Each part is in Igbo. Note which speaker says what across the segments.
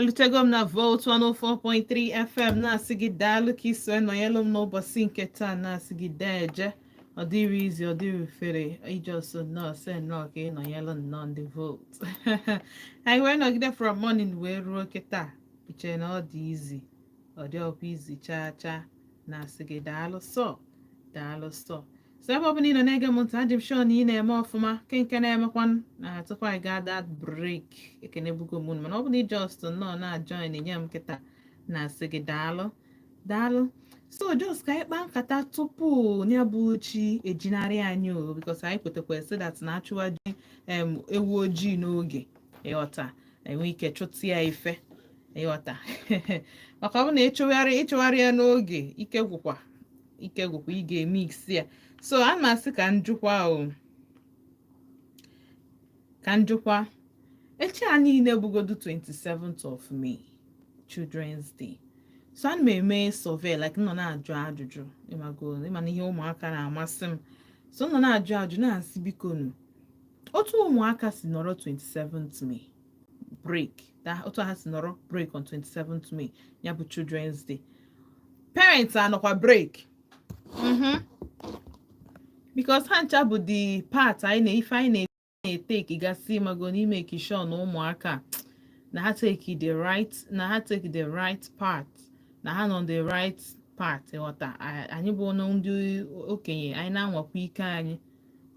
Speaker 1: Elutego m na Volt 104.3 FM, na-asị gị daalụ ka iso nọnyelụ m n'ụbọchị nke taa, na-asị gị deeje. Ọ dịrị izi, ọ dịrị mfere ije ọsọ nnọọ sị nnọọ ka ị nọnyelụ nnọọ ndị Volt. Anyị wee nọgide from morning wee ruo kịta. Iche na ọ dị izi, ọ dị ọkwa izi chaa chaa. Na-asị gị daalụ sọ, daalụ sọ. So ebe ọ bụla ị nọ na-ege m ntị, adị m sure na ị na-eme ọfụma ke nke na-emekwa na tupu anyị gaa that break. Ekene bugo m unu, mana ọ bụ na ị just nnọọ na-join nye m kịta, na-asị gị daalụ, daalụ. So just ka anyị kpaa nkata tupu ya bụ chi ejinarị anyị o, because anyị kwetekwa sị that na achụwa ji ewu ojii n'oge, ịghọta, enwe ike chụtụ ya ife, ịghọta, maka ọ bụ na ịchụgharị ya n'oge, ike gwụkwa, ike gwụkwa, ị ga-emix ya. So a na asị ka njụkwa o, ka njụkwa echi a niile bụgodu 27th of May, Children's Day. So ana m eme survey, like nọ na-ajụ ajụjụ, ịmago, ịma na ihe ụmụaka na-amasị m. So nọ na-ajụ ajụ, na-asị, biko nụ, otu ụmụaka si nọrọ 27th May break, otu ha si nọrọ break on 27th May, ya bụ Children's Day, parents anọkwa break? Because ha ncha bụ the part anyị na ife anyị na-eteki gasị, mago n'ime sure na ụmụaka na ha take the right, na ha take the right part, na ha nọ the right part, ịghọta. Anyị bụ ndị okenye, anyị na-anwakwa ike anyị.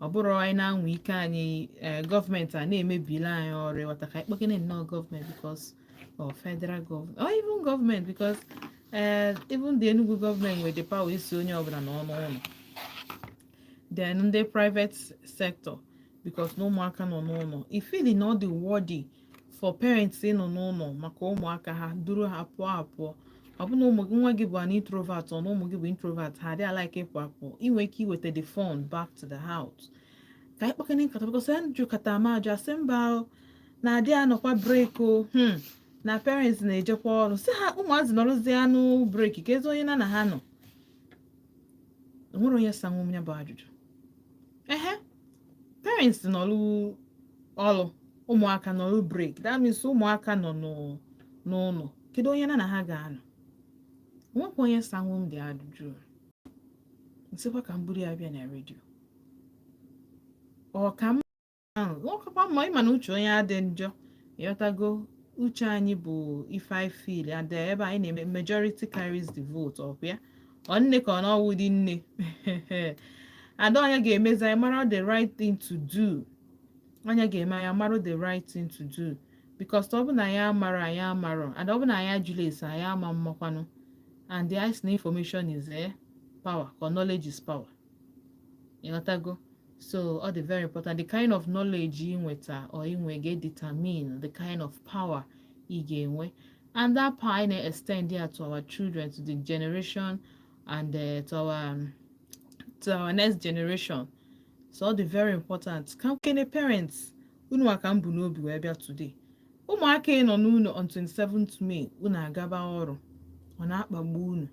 Speaker 1: Ọ bụrụ anyị na-anwa ike anyị, gọọmenti a na-emebili anyị ọrụ, ịghọta. Ka anyị kpọkene nnọọ gọọmenti, because or federal government or even government, because even the Enugu gọọmenti nwere the power isi onye ọbụla n'ọnụ ụlọ. Then ndị private sector, because na ụmụaka nọ n'ụlọ, ifili na ọ dị worthy for parents ịnọ n'ụlọ maka ụmụaka ha, duru ha pụọ apụọ. Ọ bụ na ụmụ gị, nwa gị bụ an introvert, ọ na ụmụ gị bụ introvert, ha adịghị like ịpụ apụ, ị nwere ike iweta the phone back to the house ka anyị kpakene nkata, because ya jụkọta m ajụ, asị mba o, na-adị anọkwa break o, na parents na-ejekwa ọrụ, si ha ụmụazị nọrọzie anụ break, ka ezi onye na na ha nọ. Enwere onye sanwu m ya bụ ajụjụ. Ehe, parents nọrụ ọrụ, ụmụaka nọrụ break, that means ụmụaka nọ n'ụlọ, kedu onye na na ha ga-anọ? Onwekwa onye sanwu m dị ajụjụ. Nsịkwa ka m buru ya bịa na redio, ọ ka m ahụ nwekwa mma. Ịma na uche onye adị njọ, ịghọtago. Uche anyị bụ ife I feel, and ebe anyị na-eme, majority carries the vote. Ọkwa ya ọ nne ka ọ na ọwụ dị nne ada, onye ga-emezi anyị mara the right thing to do, onye ga-eme anyị mara the right thing to do, because ọ bụ na anyị amara, anyị amarọ, and ọ bụ na anyị ajụla ese, anyị ama mmakwanụ. And the ice na information is power, or knowledge is power, ịghọtago. So ọ dị very important, the kind of knowledge ị nweta or ị nwe ga-determine the kind of power ị ga-enwe, and that power na-extend ya to our children, to the generation and to our next generation. So ọ dị very important ka nkene parents unu maka m bụ n'obi wee bịa today. Ụmụaka ị nọ n'ụlọ on 27th May, unu agaba ọrụ, ọ na-akpagbu unu,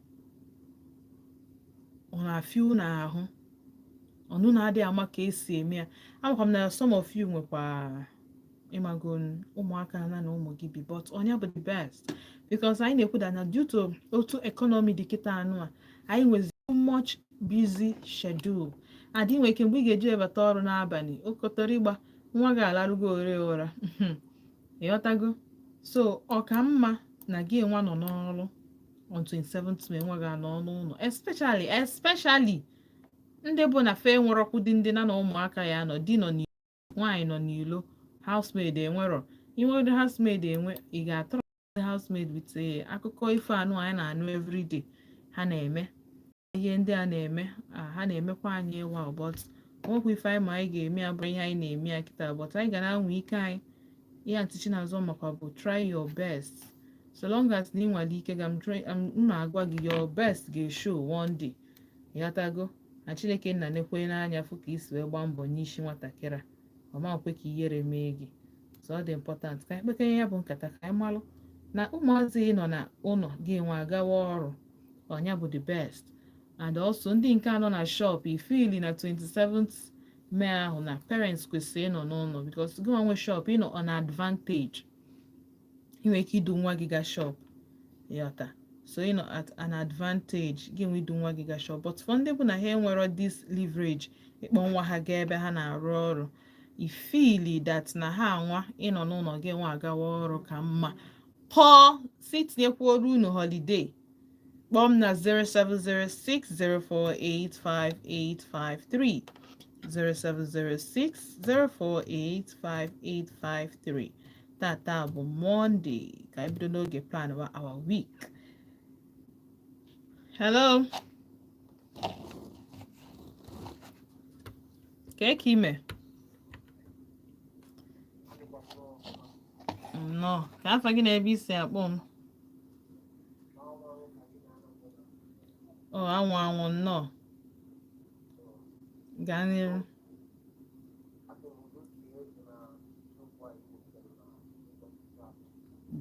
Speaker 1: ọ na-afịa unu ahụ, ọnụ na-adịghị ama ka esi eme ya. Amakwa m na some of you nwekwa, ịmago, ụmụaka na ụmụ gị bi, but onye bụ the best, because anyị na-ekwu that na due to otu economy dị kịta anụ a, anyị nwezi too much busy schedule, and ị nwere ike mgbe ị ga-eji ebata ọrụ n'abalị, okotoro ịgba nwa gị alarugo ore ụra, ịghọtago. So ọ ka mma na gị nwa nọ n'ọrụ on 27th May, nwa gị anọ n'ụlọ, especially ndị bụ na fe nwerọkwu di, ndị na na ụmụaka ya nọ, di nọ n'ilo, nwaanyị nọ n'ilo, housemaid enwerọ. Inwegodo housemaid enwe, ị ga-atọrọ housemaid with akụkọ ifo anụ anyị na-anụ everyday ha na-eme, ihe ndị a na-eme, ha na-emekwa anyị ịwa. But onwekwa ife anyị ma anyị ga-eme ya bụrụ ihe anyị na-eme ya kịta, but anyị ga na-anwa ike anyị. Ihe Aunty Chinazọ makwa bụ try your best. So long as na ị nwere ike ga m na-agwa gị, your best ga-eshow one day, ịghọtago, na Chineke nna nekwe n'anya fụ ka isi wee gbaa mbọ n'isi nwatakịrị a, ọ ma nkwe ka ihere mee gị. So ọ dị important ka anyị kpekenye ya bụ nkata, ka anyị malụ na ụmụazị nọ na ụlọ gị nwe agawa ọrụ, ọnya bụ the best. And also ndị nke anọ na shop, ifili na 27th May ahụ na parents kwesịrị ịnọ n'ụlọ, because gị nwa nwe shop, ịnọ on advantage. Ị nwere ike idu nwa gị ga shop, ịghọta? So ị nọ at an advantage gị nwe idu nwa gị ga shop. But for ndị bụ na ha enwero this leverage ịkpọ nwa ha gaa ebe ha na-arụ ọrụ, I feel that na ha anwa ịnọ n'ụlọ gị nwa agawa ọrụ ka mma. Kpọọ si tinyekwuoru unu holiday. Kpọọ m na 07060485853, 07060485853. Tata bụ Monday, ka anyị bido n'oge plan wa our week. Hello, kee ka ime? Nnọọ. Ka afa gị na ebe i si akpọ m? O anwụ anwụ, nnọọ, gaa n'iru.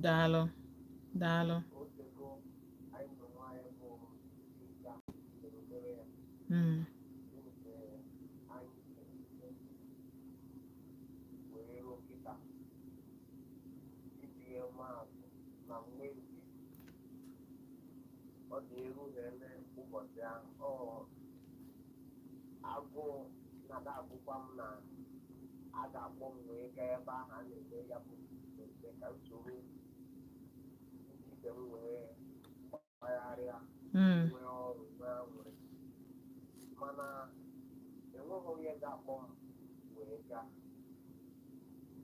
Speaker 1: Daalụ, daalụ.
Speaker 2: Ọ dị eru na-eme ụbọchị ahụ ọ agụụ na-ada agụkwa m na a ga-akpọ m wee gaa ebe ahụ a na-eme ya bụ mmemme ka m soro ndị ibe m wee gbagharịa, nwee ọrụ, nwee aṅụrị, mana enweghị onye ga-akpọ m wee gaa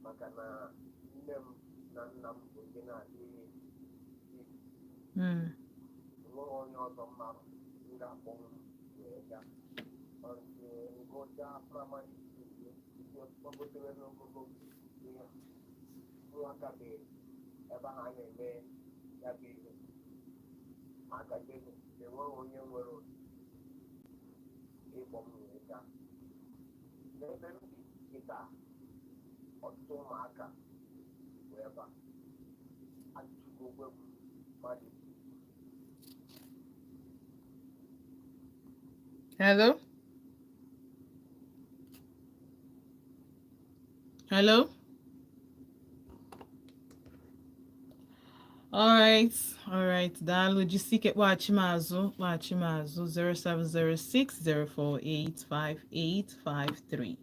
Speaker 2: maka na nne m na nna m bụ ndị na-adịghị. Enweghị onye ọzọ mmadụ m ga-akpọ m wee gaa until ngụcha primary school, gbagotere n'ogogo ihe ụmụaka dị ebe ha na-eme ya bụ ihe maka gịnị? Enweghị onye nwere ịkpọ m wee gaa. N'ebe m bi kịta, ọtụtụ ụmụaka bụ ebe a achụgokwe m mmadụ.
Speaker 1: Hello? Hello? All right, all right. Daalụ, jisike kpọghachi m azụ, kpọghachi m azụ 07060485853.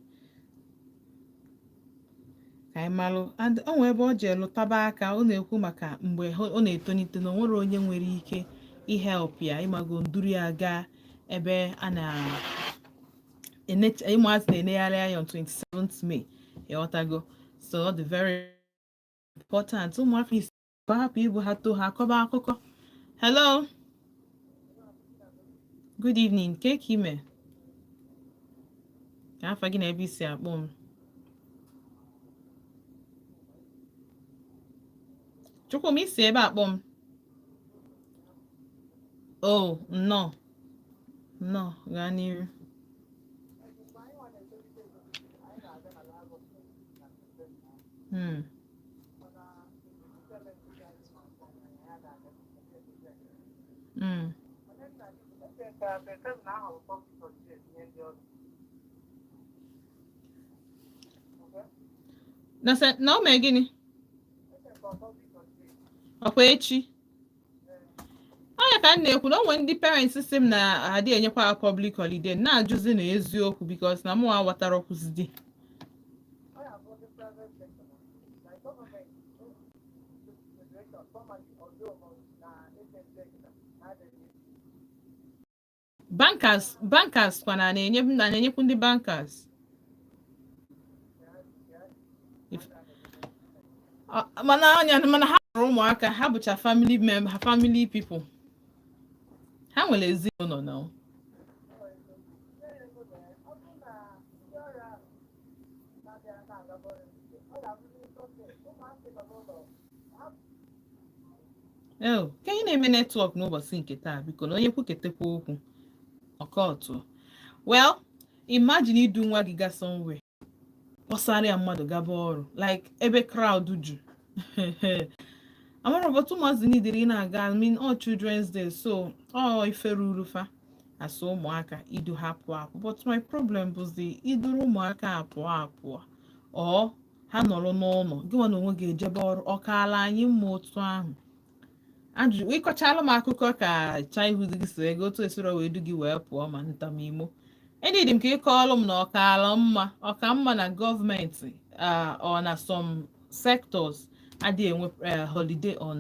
Speaker 1: Ka anyị malụ. And o nwee ebe ọ ji lụtaba aka, ọ na-ekwu maka mgbe ọ na-etonite na o nwere onye nwere ike ihelp ya, ịmago, nduru ya gaa ebe a na ụmụazị na-enegharị anya on 27th May, ịghọtago? So ọ dị very important ụmụafọ isi ka ọ hapụ ibu ha too ha akọba akụkọ. Hello, good evening. Ke ka ime? Ka afa gị na ebe i si akpọ m? Chukwuma, i si ebe akpọ m? Oh, nnọọ, nnọọ, gaa n'iru. Na o mee gịnị? Ọkwa echi anya ka m na-ekwu na o nwere ndị parents sị m na adị enyekwa ha public holiday, na-ajụzi na eziokwu, because na mụ aghọtara ọkwụzidi. Bankers kwa na na-enye, na na-enyekwu ndị bankers. Mana anya mana ha mụrụ ụmụaka, ha bụcha family member ha, family people, ha nwere ezinụlọ na Oh, ka anyị na-eme network n'ụbọchị nke taa, biko na onye kwuketekwa okwu ọkọtụ. Well, imagine idu nwa gị ga somewhere, kpọsara ya mmadụ gaba ọrụ, like ebe crowd ju. Amara, but ụmụazị nidiri ị na-aga. I mean, all Children's Day, so ọ ife ruru fa asụ ụmụaka idu ha pụọ apụ. But my problem bụzi iduru ụmụaka apụọ apụọ ọ Ha nọrọ n'ụlọ, gị nwa na onwe gị ejebe ọrụ. Ọ kaala anyị mma otu ahụ? Ajụjụ. Ịkọchalụ m akụkọ ka childhood gị si ego, otu esiro wee du gị wee pụọ ma ntamimo enidi m ka ị kọọlụ m na ọ kaala mma, ọ ka mma na gọọmenti ọ na some sectors adịghị enwe holiday on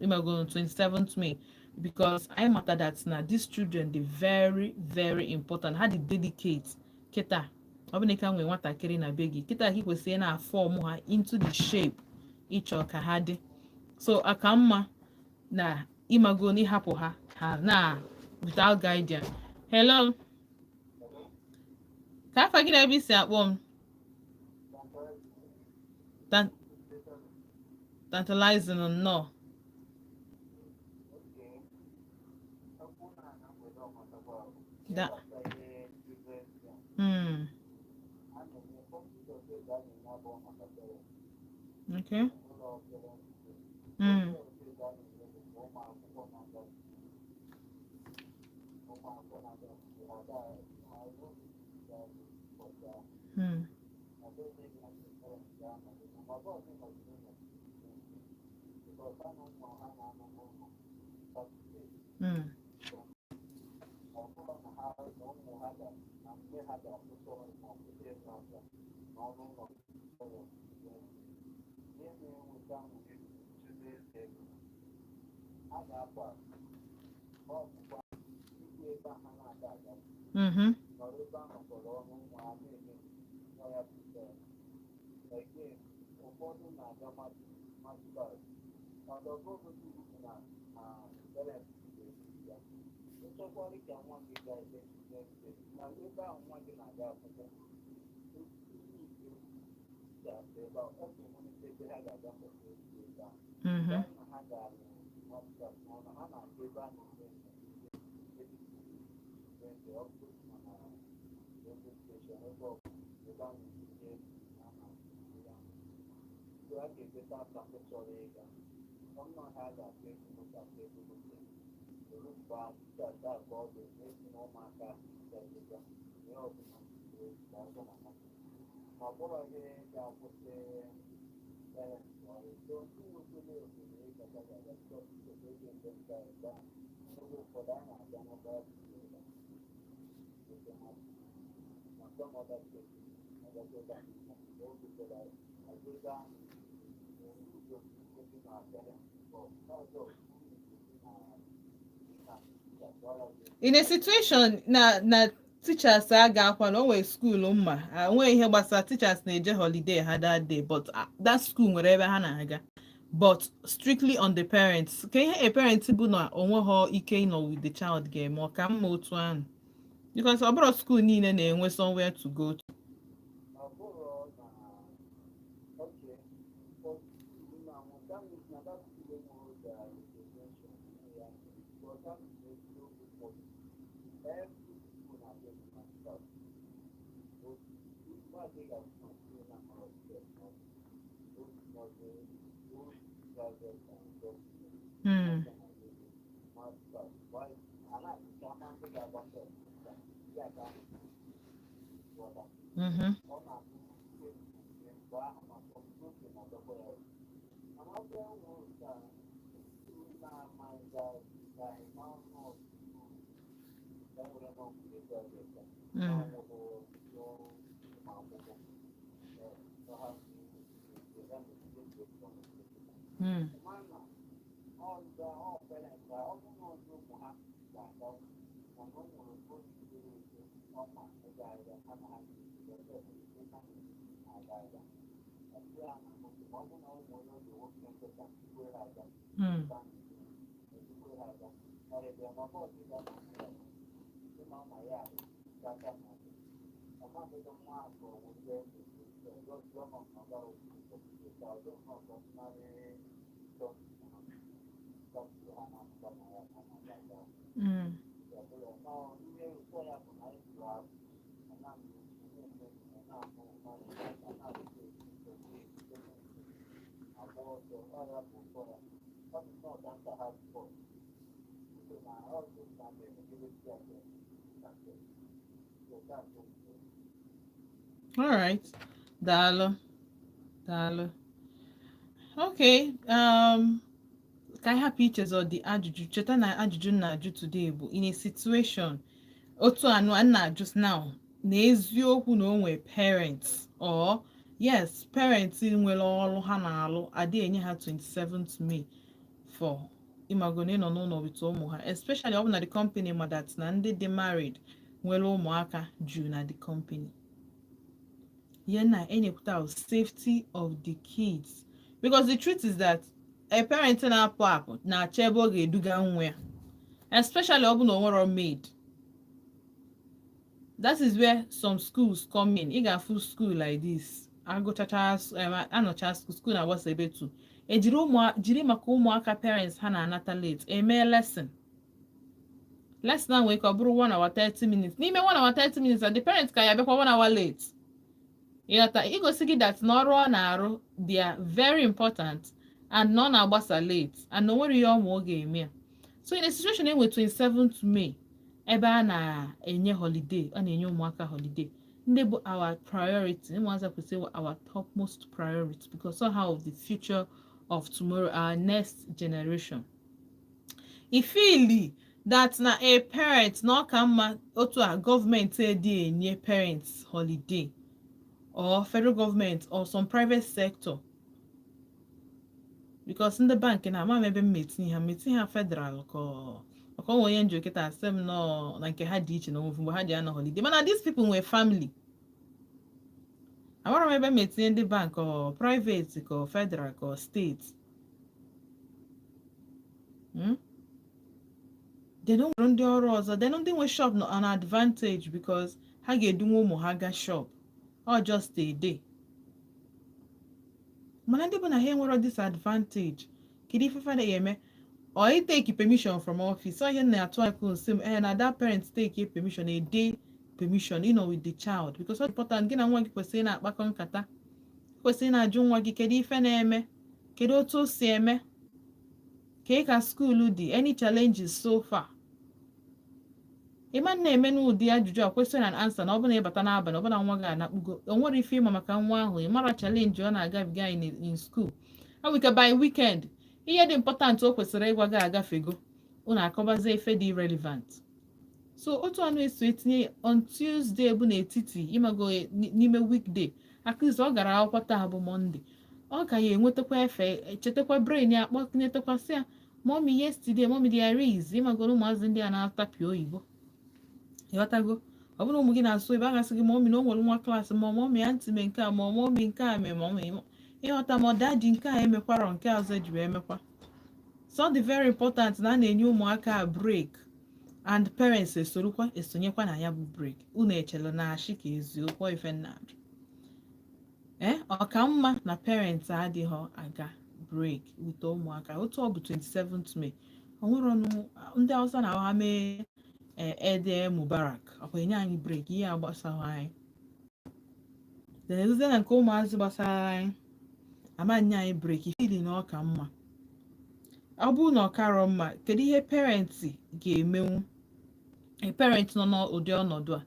Speaker 1: ịmago 27th May, because anyị mata that na these children dị very very important. Ha dị delicate. Kịta ọ bụ na ị ka nwee nwatakịrị na be gị kịta, ka ị kwesịrị na-aform ha into the shape ịchọ ka ha dị. So aka mma na ịmago na ịhapụ ha, ha na without guidance. Hello, ka afa gị na ebe isi akpọ m? Tantalizing, nnọọ.
Speaker 2: Okay. Okwu na mgbede ọmatakwa ahụ.
Speaker 1: Da.
Speaker 2: Gbasara children's day. A na-enye kọmputa ego, a na-enye abụọ maka parents. Ụlọ parents day. Parents day a na-enye bụ ka ụmụ akwụkwọ na-aga school, ha ga ha enweghị ike ụbọchị ahụ. Ma ọ bụghị na ndị parents ga-anọdụ, ma ọ bụghị nọdụ n'ụlọ. Because ha na ụmụ ha na-anọ n'ụlọ Saturday. Ọ bụrụ na ha na ụmụ ha ga na mgbe ha ga-akwụsị ọrụ ma ọ kwụsị ịzụ ahịa n'ọnụ ụlọ parents, ihe na-enweta nwere Children's Day bụ ha ga-apụ apụ, ọ bụkwa ikwu ebe ha na-aga aga, nọrọ ebe ahụ kpọrọ ọnụ ụmụ ha na-eme nọ ya bụ again. Ụfọdụ na-aga masquerade, mana ọ bụghị iwu na na parents ga-ebu ya. Ịchọkwara ka nwa gị gaa ebe Children's Day na ebe ahụ nwa gị na-aga akwụkwọ, ga-ebe ahụ ọ ga-enwelite ebe ha ga-aga ebe ahụ. Na ha gara masquerade ma ọ na ha na-aga ebe a na-eme mmemme Children's Day, ọ bụrụ na radio station, ebe ọ bụla ebe a na-etinye a na-atụ ya, so a ga-edeta afa ndị chọrọ ịga ọnụ. Ha ga-atụ ego moto, atụ ego moto eru mgbe ahụ taa ka ọ ga-eme na ụmụaka ga-aga ihe ọbụla ga-aga na ha, ma ọ bụrụ ihe ga-akwụsị parents ọrụ. So ndị nwekwara ohere ịgaga ga-aga oge mgbe nke ebe a, oge ụfọdụ a na-aga n'ọba ebe na some other places, agakwa ebe a oge ụfọdụ aga ebe ahụ ụzọ ndị na parents ọzọ.
Speaker 1: In a situation na teachers aga akwa na o nwere school mma nwee ihe gbasara teachers na-eje holiday ha that day, but that school nwere ebe ha na-aga, but strictly on the parents. Ka ihe a parent bụ na onweghọ ike ịnọ with the child ga-eme, ọ ka mma otu ahụ? Because ọ bụrụ school niile na-enwe somewhere to go to.
Speaker 2: Ọ bụrụ na okay, na that means na that school enwere their intervention ya, but that means eziokwu for every school na get master. But if I take as na school na more both both private and government master, why anaghị ka ama ndị ga-agba first ya ka brother. Ọ na-abụ mgbe ahụ maka oge na-adọkwa ya, mana ọ bịa nwere nke a na-amaghị gaghị n'ọnụ ọtụtụ enwere n'ọbụla private na-anwụghị ụmụ akwụkwọ ha. Mana ọ ndị ọ parents ọ bụrụ na ọzọ ụmụ ha ga-aga, mana o nwere oge zoro ezo ọma ịga aga ha na ha aga aga ọbụ ya na nwoke, ma ọ bụ na ụmụ onye oge nwoke nkịta tupu ha aga tupu ha aga ọrịbịa, ma ọ bụ ọdịga na ya ịma ma ya gata na ọmadịghị nwa abụọ wụzie ọzọ ọgara ọzọ ọzọ narị ha na-apụta na ya na na-aga. Ihe ụtọ ya bụ na ịzụ azụ na agba ọsọ ọya bụ ụtọ ya. Ọ dị nnọọ ka nta ha spọt na ọzọ na ndị emegide ya.
Speaker 1: All right. Daalụ. Daalụ. Okay, ka anyị hapụ ichezọ dị ajụjụ. Cheta na ajụjụ m na-ajụ today bụ, in a situation otu anụ a na-ajụ now, na eziokwu na o nwee parents or, yes, parents nwere ọrụ ha na-alụ, adị enye ha 27th May for ịmago na ịnọ n'ụlọ with ụmụ ha, especially ọ bụ na the company ma that na ndị dị married nwere ụmụaka juu na the company. Ihe na enyekwuta safety of the kids, because the truth is that a parent na-apụ apụ na-achọ ebe ọ ga-eduga nwa ya, especially ọ bụ na o nwero maid. That is where some schools come in. Ị ga-afụ school like this, agụchacha, anọcha school, school na-agbasa ebe 2, ejiri ụmụ jiri maka ụmụaka parents ha na-anata late eme lesson. Lesson ahụ nwere ka ọ bụrụ 1 hour 30 minutes. N'ime 1 hour 30 minutes, and the parents ka ya bịakwa 1 hour late. Ịghọta? Igosi gị that na ọrụ ọ na-arụ they are very important and na ọ na-agbasa late and na o nwere ihe ọma ọ ga-eme ya. So in a situation enwe 27th May ebe a na-enye holiday, a na-enye ụmụaka holiday, ndị bụ our priority, ụmụaka kwesịrị ịwụ our topmost priority, because somehow of the future of tomorrow, our next generation. I feel that na a parent na ọ ka mma otu a gọọmenti edi enye parents holiday, or federal government or some private sector, because ndị bank na ama m ebe m etinye ha, m etinye ha federal, ka maka onwe onye nju kịta asị m nọ na nke ha dị iche na onwe mgbe ha ji anọ holiday, mana these people nwere family. Amara m ebe m etinye ndị bank, ọ private ka ọ federal ka ọ steeti. Then o nwere ndị ọrụ ọzọ, then ndị nwe shop nọ an advantage because ha ga-edunwe ụmụ ha ga shop ọ just a day. Mana ndị bụ na ha enwero disadvantage, kedu ife fa na-eme? Or I take permission from office? Ọ ihe na-atụ aka nsị m na that parent take permission, a day permission with the child, because ọ important. Gị na nwa gị kwesịrị ị na-akpakọ nkata, kwesịrị ị na-ajụ nwa gị kedu ife na-eme, kedu otu o si eme, ka ka school dị, any challenges so far. Ịma na-eme n'ụdị ajụjụ a, question and answer, na ọ bụ na ịbata n'abalị, ọ bụ na nwa gị anakpugo, o nwere ife ịma maka nwa ahụ, ị mara challenge ọ na-agabiga in school. Ọ nwere ike by weekend, ihe dị important o kwesịrị ịgwa gị agafego, unu akọbazie ife dị irrelevant. So otu anụ eso etinye on Tuesday bụ n'etiti, ịmago, n'ime weekday, at least ọ gara akwụkwọ taa bụ Monday, ọ ka ya enwetakwa efe, chetakwa, brain ya akpọnyetekwasị ya, "Mommy, yesterday, mommy, there is," ịmago, ụmụazị ndị a na-atapị oyibo. Ịghọtago? Ọ bụrụ ụmụ gị na-asụ ebe a gasị gị, "Mommy, na o nwere nwa class," ma "Mommy, aunty mee nke a," ma "Mommy, nke a mee," mommy, ịghọta, ma daddy nke a emekwara nke ọzọ eji wee emekwa. So ọ dị very important na a na-enye ụmụaka break and parents esorokwa esonyekwa na ya bụ break. Unu echela na ashị ka eziokwu ife nna ajụ, ee, ọ ka mma na parents adịghị aga break with ụmụaka otu ọ bụ 27th May. Ọ nwere ọnụ ndị Hausa na ha mee Eid Mubarak, ọkwa enye anyị break. Ihe a gbasaghị anyị. Then ezuzie na nke ụmụazị gbasara anyị, ama nye anyị break. Ifili na ọ ka mma? Ọ bụrụ na ọ karọ mma, kedu ihe parents ga-emenwu, a parent nọ n'ụdị ọnọdụ a?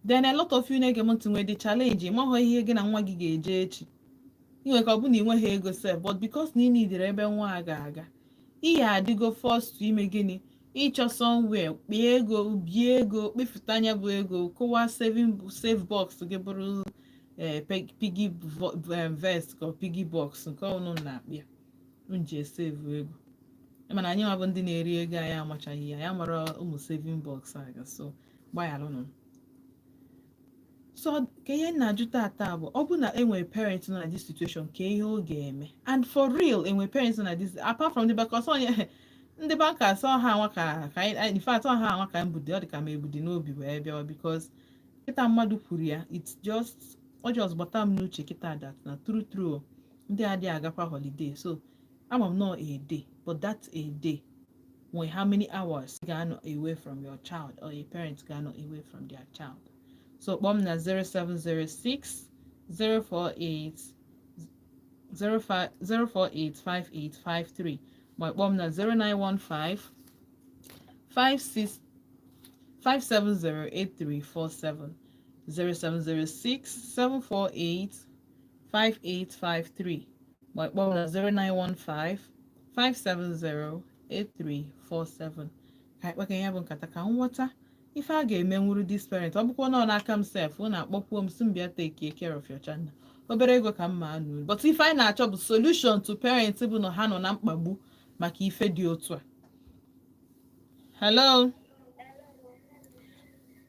Speaker 1: Then a lot of you na-ege m ntị nwere the challenge ịmaghọ ihe gị na nwa gị ga-eje echi. Inwe ka ọ bụ na ị nweghị ego sef, but because na ị nidere ebe nwa a ga-aga, ihe adịgo first ime gịnị? Ịchọ somewhere kpee ego, bie ego, kpefụta anya bụ ego, kụwa saving save box gị, bụrụ piggy vest ka piggy box nke ọnụ na-akpịa nji esave ego. Mana anyị nwa bụ ndị na-eri ego anyị amachaghị ya, ya mara ụmụ saving box a. So gbaghalụnụ. So ka ihe m na-ajụ tata bụ, ọ bụ na enwere parent nọ na this situation, ka ihe ọ ga-eme? And for real, enwere parents nọ na this, apart from the because onye ndị bankers ọ ha anwa ka in fact ọ ha anwa ka m budi, ọ dị ka m ebudi n'obi wee bịawa, because kịta mmadụ kwuru ya, it's just, ọ just gbata m n'uche kịta that na true true, ndị adịghị agakwa holiday. So ama m nọ a day, but that a day nwee how many hours ga-anọ away from your child, or a parent ga-anọ away from their child? So kpọọ m na 0706 048 05 048 5853, ma kpọọ m na 0915 56 5708347, 0706 748. 5853, ma ịkpọ m na 0915 570 8347, ka anyị kpaka ya bụ nkata, ka m nghọta ife a ga-emenwuru this parent. Ọ bụkwa na ọ n'aka m sef, ụ na-akpọkwuo m si m bịa take care of your child, obere ego ka m ma anụ. But ife anyị na-achọ bụ solution to parents bụ na ha nọ na mkpagbu maka ife dị otu a. Hello,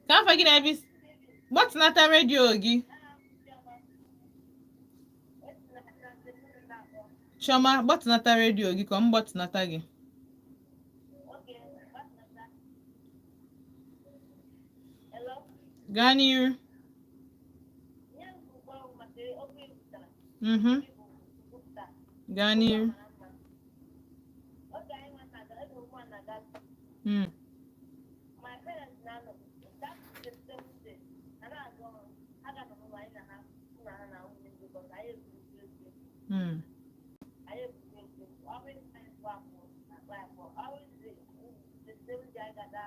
Speaker 1: ka afọ gị na-ebi? Gbatịnata redio gị. Chioma, gbatịnata redio gị ka m gbatịnata gị.
Speaker 3: Okay, hello.
Speaker 1: Gaa n'iru. Gaa n'iru.
Speaker 3: My parents na-anọ that the same day na na-aga ọrụ, ha ga-anọ n'ụlọ anyị na ha nna ha na nwunye ndị because anyị eburugo egwu. Anyị eburugo egwu. Ọ bụrụ na anyị bụ abụọ na akpa abụọ, ọ bụrụ the same day anyị ga-aga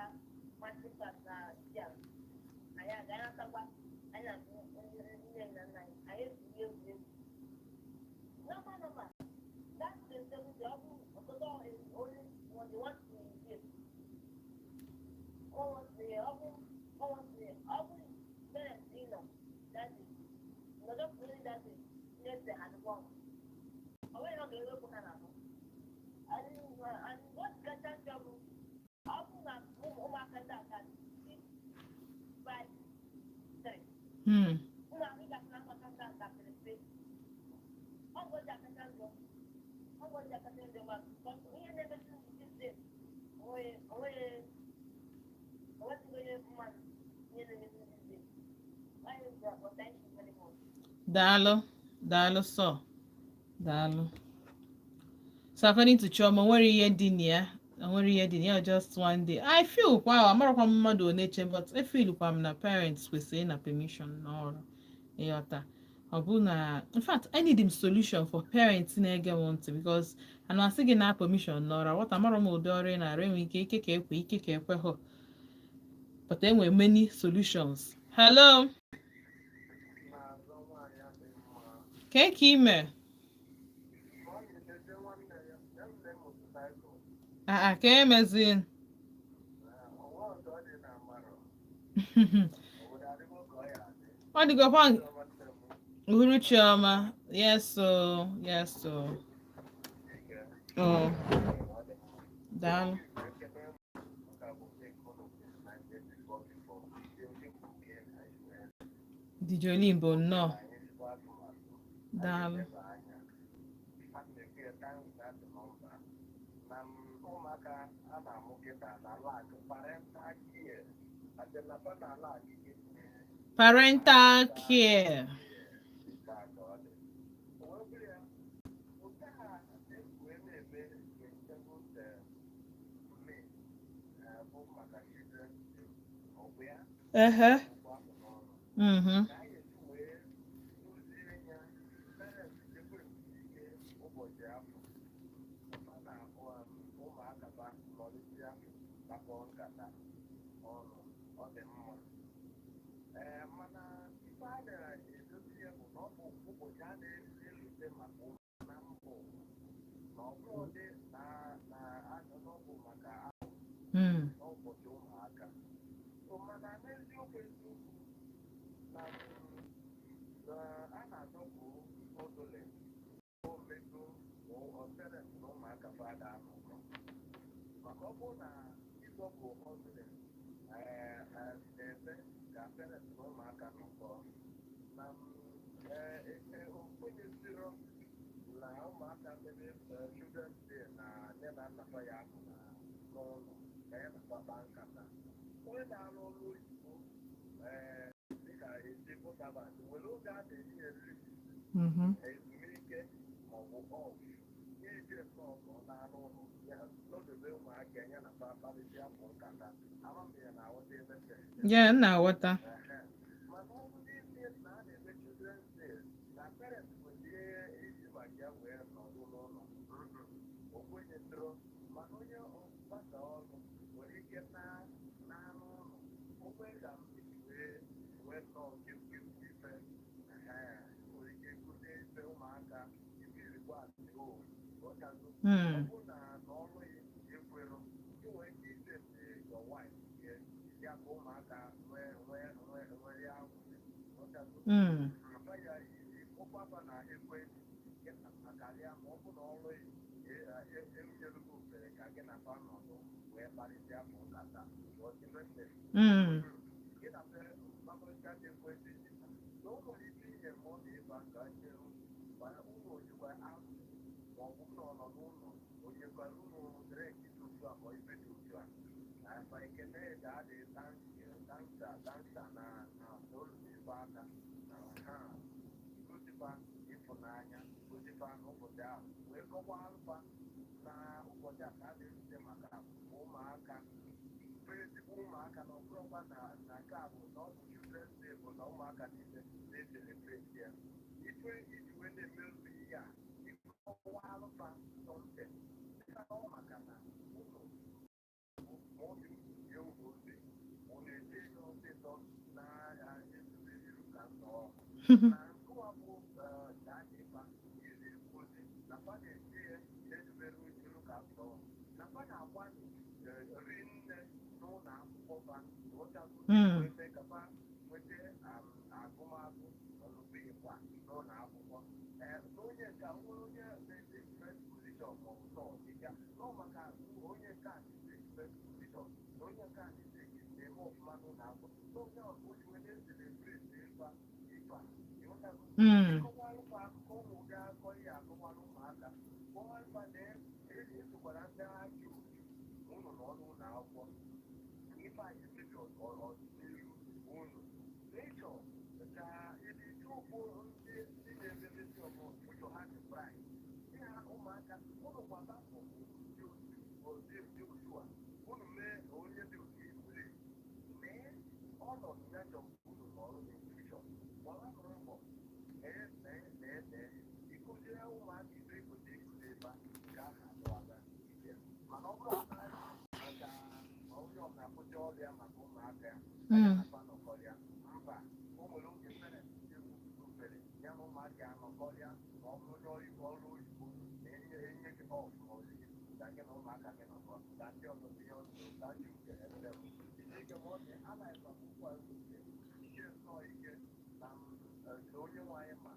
Speaker 3: marching class na dia, anyị aga, anyị natakwa, anyị na nne na nna anyị, anyị eburugo egwu egwu normal normal. That the same day, ọ bụ ọtụtụ only one they want to engage, ọ bụ parents ịnọ that day, nọdụ only that day, next day ha dịkwa ọrụ. Ọ nweghị ọ ga-ewepụ ha n'ahụ. And what kacha njọ bụ ọ bụ na ụmụaka ndị a ka six, five, three. Ụmụaka ga na ụmụaka ndị a ka pere mpe. Ọ bụ ji akacha njọ. Ọ bụ ji akacha njọ ma ihe na-emesi these days, onweghị onweghị onweghị onye mmadụ ihe na-emesi these days. Anyị bụ akpọ. Thank you very much.
Speaker 1: Daalụ, daalụ sọ, daalụ. So according to Chioma, o nwere ihe dị na ya, o nwere ihe dị na ya, just one day. I feel kwa amarakwa m mmadụ one che, but I feel kwa m na parents kwesịrị na permission n'ọrụ, ịghọta? Ọ bụ na in fact I need him solution for parents na-ege m ntị, because ana asị gị na permission n'ọrụ, aghọta amarọ m ụdị ọrụ ị na-arụ, enwe ike ike ka ekwe, ike ka ekwe hụ, but enwere many solutions. Hello.
Speaker 2: Na-azọ nwaanyị dị mma.
Speaker 1: Ka ka ime?
Speaker 2: Ọ na-eleze nwanne ya, ya nne motorcycle.
Speaker 1: Aa, ka emezi?
Speaker 2: Ọnwa ọzọ dị na amarọ obodo adịgo ka ọ ya adị.
Speaker 1: Ọ dịgokwa.
Speaker 2: Nwanne m.
Speaker 1: Uhuruchi ọma. Yes o, yes o.
Speaker 2: Ike.
Speaker 1: Oh,
Speaker 2: Ọ dị.
Speaker 1: Daalụ.
Speaker 2: Ekene m ka bụ ego na ndị before ndị mkpuke anyị wee
Speaker 1: Dijoli bụ nnọọ.
Speaker 2: anyị ezigbo atụmatụ.
Speaker 1: Daalụ.
Speaker 2: Eleba anya. A na-ekwu ya time without number. Na ụmụaka a na-amụ kịta na lack parental care. Adịnaba na lack.
Speaker 1: Parental care.
Speaker 2: Ka ka ọ dị. O wee bụrụ ya, nke a esi wee na-eme 27th May bụ maka Children's Day. Ọ bụ ya bụ afọ n'ọnụ. Ka anyị esi wee kụzie ya parents ekwesịrị ike ụbọchị afọ a na-akpọ ụmụaka ba nọrịsịa kpakọ nkata ọnụ, ọ dị mma. Ee, mana ife a na-edozi ya bụ na ọ bụ ụbọchị a na-elute maka ụmụ na mbụ na ọ bụrụ dị na na anọ n'ọbụ maka ahụ n'ụbọchị ụmụaka. So mana n'eziokwu eziokwu na na a na-adọpụ ọdụle omego parents na ụmụaka fada anọkọ, maka ọ bụrụ na ịdọpụ ọdụle na-eme ka parents na ụmụaka nọkọ na okwenyesiro na ụmụaka mebe Children's Day na nne na nna fa ya anọ n'ụlọ ka ya na kpa nkata. Onye na-arụ ọrụ oyibo dịka civil servant nwere oge a na-enye ya leave, ezumike maọbụ off, ije nnọọ ka ọ na-arụ ụlọ ya nọdebe ụmụaka ya na fa kparịsịa afọ nkata. Ama m ya na-aghọta ebe m na-eje.
Speaker 1: Yeah, m na-aghọta.
Speaker 2: Ehe. Mana ọ bụ n'ezie na a na-eme Children's Day na parents kwesịrị iji maka ya wee nọdụ n'ụlọ, o kwenyetụrụ. Mana onye mgbasa ọrụ nwere ike na na-arụ ụlọ okwe ka m iji wee wee nọọ kemkem ife. Ehe, nwere ike gote Ọ bụ na n'ọrụ ya ekwero, ị nwere ike isend your wife ya ka ụmụaka nwee ya aṅụrị. Aba ya ịkpọkwaba na ekwentị gị na karịa, ma ọ bụ na ọrụ erunyelu gị ofere ka gị na fa nọdụ wee kparịta ma nkata. Gị na mkpakọrịta dị ekwentị na o nwere ike inye ma ọ na-ebe aka nyeru mana ụlọ ojikwa azụ, ma ọ bụ na ọ nọ n'ụlọ onyekwara ụlọ drink dị otu a ma ife dị otu a na ekene ga-adị tansa tansa na n'olu ife aka na ha gosikwa ịfụnanya, gosikwa n'ụbọchị ahụ wee kọwaa alụfa na ụbọchị a ka a na-erute maka ụmụaka bụ ezigbo ụmụaka, na ọbụrụkwa na nke a bụ na ọ bụ Children's Day, bụ na ụmụaka niile na-ecelebrate ya. Ife iji wee na-emezu ihe a, ịkọwa alụfa something dịka ọ maka na ụlọ ma ọ dị ya ụlọ ose ọ na-eje ya ọsịsọ na-ezube iru ka nnọọ na nkụwa bụ daadịba izi ozi na fa na-eje ya ezubere iru ka nnọọ na fa na-agbanye ri nne n'ụlọ akwụkwọ fa ghọtago, eme ka fa nweta agụmagụ ọlụbịkwa n'ụlọ akwụkwọ. Ee, n'onye nke a, nwere onye na-ede first position ma ọ bụ third ya nọ, maka onye nke a na-ede first position na onye nke a na-ede na-eme ọfụma n'ụlọ akwụkwọ, na onye ọbụ ji wee na-ecelebrate ịfa ife a, ịghọtago? Ịkọwalụkwa akụkọ ụmụ gị, akọ ihe akọwalụ ụmụaka, kọwalụkwa na esokwara ndị ajọ otu unu nọ n'ụlọ akwụkwọ ife anyị emebi ọdịnihu unu n'ịchọ ka ịdị ụkwụ ndị na-ememesi ọmụ future ha dị bright. Ihe ha ụmụaka unu gbaba mbọ dị otu dị otu a, unu mee onye dị otu ule mee ọnọdụ ya chọrọ unu n'ọrụ n'institution, gbara mbọ mee mee mee mee ịkụziere ụmụaka ife ịkwesịrị ịkụzi ebe a ka a na-atụ aka. Mana ọ bụrụ na maka onye ọbụla akwụsị ọrịa maka ụmụaka ya anọkọrịa, mba, o nwere oge parents rubere ya na ụmụaka anọkọrịa, ma ọ bụrụ onye ọrụ oyibo na-enye enye gị off ma ọ dị ka gị na ụmụaka gị nọkọ ka ndị ọzọ tinye ọzọ ka ndị uche ebe ike ma ọ dị anaghị akwụkwọ ike nnọọ ike na onye nwe anyị ma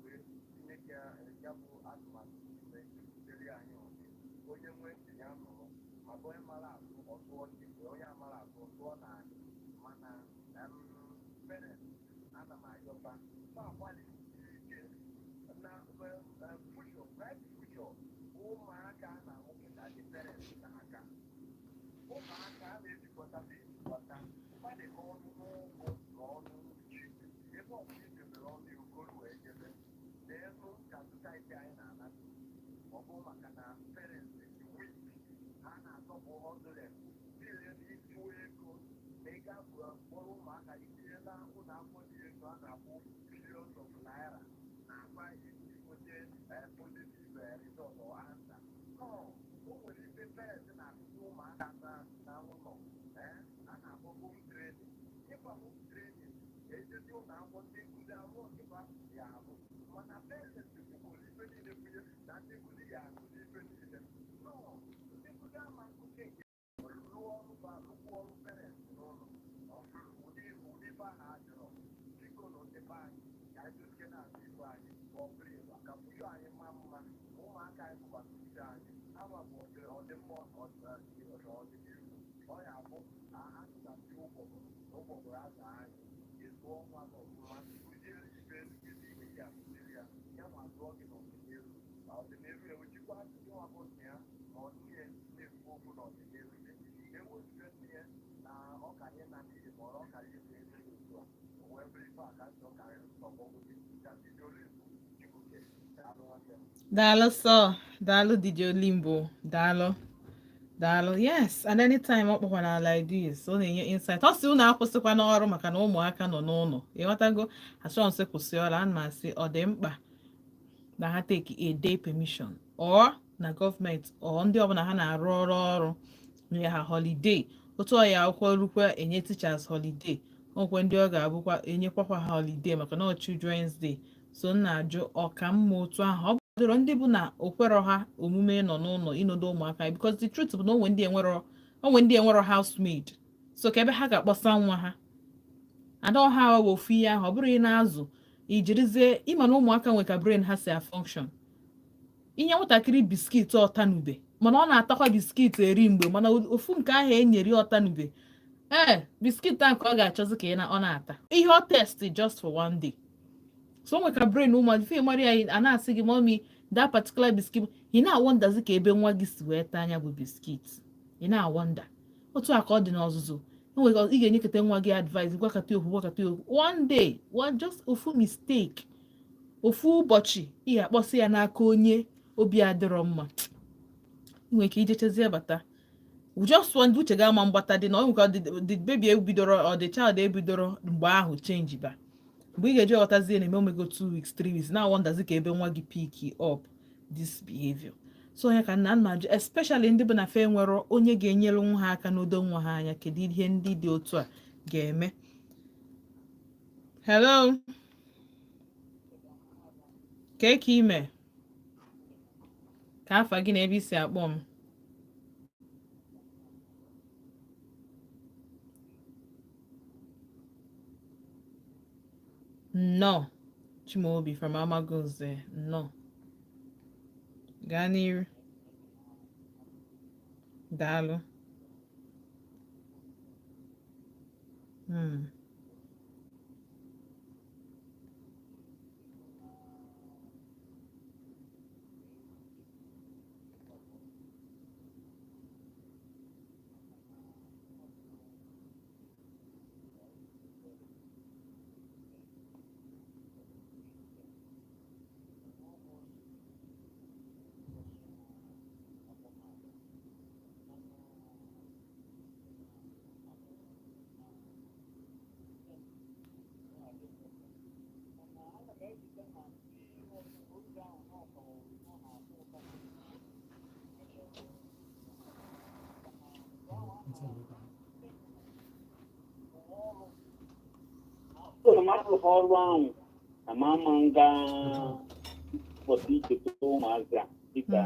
Speaker 2: wee tinye ya bụ atụmatụ ime dịrị anyị ụdị onye nwee ntị ya nụrụ, maka onye mara atụ ọtụọ n'igwe, onye amara atụ ọtụọ n'anyị. Mana parents, ana m ayọba ma agbalị ike na future, bright future ụmụaka a na-ahụ kịta dị parents n'aka. Ụmụaka a na-ejikọta na-ejikọta mmadụ ka ọnụ n'ụgwọ na ọnụ ji ebe ọbụla idebere ọnụ okoro wee jebe n'elu ka society anyị na-ana. Ọ bụ maka na parents dị weak, ha na-atọpụ hundred niile na ịtụ ego na ị ga kpọrọ ụmụaka itinyela ụlọ akwụkwọ dị ego a na-akwụ billions of naira na-akpa iji nweta positive result or answer. No, o nwere ife parents na-akụzi ụmụaka na ụlọ a na-akpọ home training. Ịkwa home training ejezi ụlọ akwụkwọ, ndị nkụzi arụ ọdịba ya arụ, mana parents kwukwara ife niile kwunye na ndị nkụzi ya akụzi ife niile. No, ndị nkụzi ama nkụzi nke rụọ ọrụ ba rụkwa ọrụ parents n'ụlọ ụdị ife ahụ a chọrọ. Biko na ndị be anyị, ka anyị dozie na-asụ igbo anyị ka ọ bụrụ ịgba ka future anyị maa mma, ụmụaka anyị bụkwa future anyị ama bụ ọdịmma ọdịnihu. Ọ ya bụ azụtasị ụgbọgụrụ na ụgbọgụrụ azụ anyị ịzụ ọnwa gị ọfụma, kụziere ife ezi ihe ya, akụziri ya ya ma zụọ gị n'ọdịnihu na ọdịnihu ya ojikwa asụsụ nwa bụ nna ya na ọdịnihu na-ekwu okwu n'ọdịnihu ewezụga nne ya na ọkara ịna n'iyi ma ọ ọkara ịbụ eze dị otu a o wee bụrụ ife a ka nsọ karịrị nsọgbọgwụ ka bidoro ebu Chikuke. Daalụ nwanne m.
Speaker 1: Daalụ sọ, daalụ DJ Olimbo, daalụ. Daalụ. Yes, and anytime ọ kpọkwana like this, ọ na-enye insight. Ọ sị unu akwụsịkwa n'ọrụ maka na ụmụaka nọ n'ụlọ. Ịghọtago? Asọnsị kwụsị ọrụ, ana m asị ọ dị mkpa na ha take a day permission or na gọọmenti or ndị ọbụla ha na-arụ ọrụ nye ha holiday. Otu ọ ya akwụkwọ rukwa enye teachers holiday. Okwe ndị ọ ga-abụkwa enyekwakwa ha holiday maka na ọ Children's Day. So m na-ajụ, ọ ka mma otu ahụ ọ Kwadoro ndị bụ na okwerọ ha omume nọ n'ụlọ ịnodo ụmụaka, because the truth bụ na onwe ndị enwerọ housemaid, so ka ebe ha ga-akpọsa nwa ha ada ọha bụ ofu ihe ahụ. Ọ bụrụ ị na-azụ, ijirizie ịma na ụmụaka nwe ka brain ha si a function. Inye nwatakịrị biscuit ọtanube, mana ọ na-atakwa biscuit eri mgbe, mana ofu nke ahụ enyere ya ọtanube, ee, biscuit ahụ ka ọ ga-achọzi ka ị na ọ na-ata ihe ọ taste just for one day. So o nwe ka brain ụmụazị ife mara ya. A na-asị gị, "Mommy, that particular biscuit," ị na-awonderzi ka ebe nwa gị si wee taa anya bụ biscuit. Ị na-awonder. Otu a ka ọ dị n'ọzụzụ. Enwere ị ga-enyekọta nwa gị advice, gwakọta okwu, gwakọta okwu, one day, one just ofu mistake, ofu ụbọchị, ị ga-akpọsị ya n'aka onye obi adịrọ mma. Ị nwere ike ijechezie bata just one uche ga-ama mgbata dị na ọ nwekwa the baby ebidoro or the child ebidoro mgbe ahụ change ba. Mgbe ị ga-eji ghọtazie na eme omego 2 weeks, 3 weeks, na wonderzi ka ebe nwa gị pick up this behavior. So onye ka nna ajụ, especially ndị bụ na fe nwere onye ga-enyere nwa ha aka n'udo nwa ha anya, kedu ihe ndị dị otu a ga-eme? Hello, kee ka ime, ka afa gị na ebe isi akpọ m? Nnọọ, Chimaobi from Amagunze, nnọọ, gaa n'iru. Daalụ.
Speaker 4: Na m arụghị ọrụ ahụ na m ama nga ụbọchị icheta ụmụazị a dịka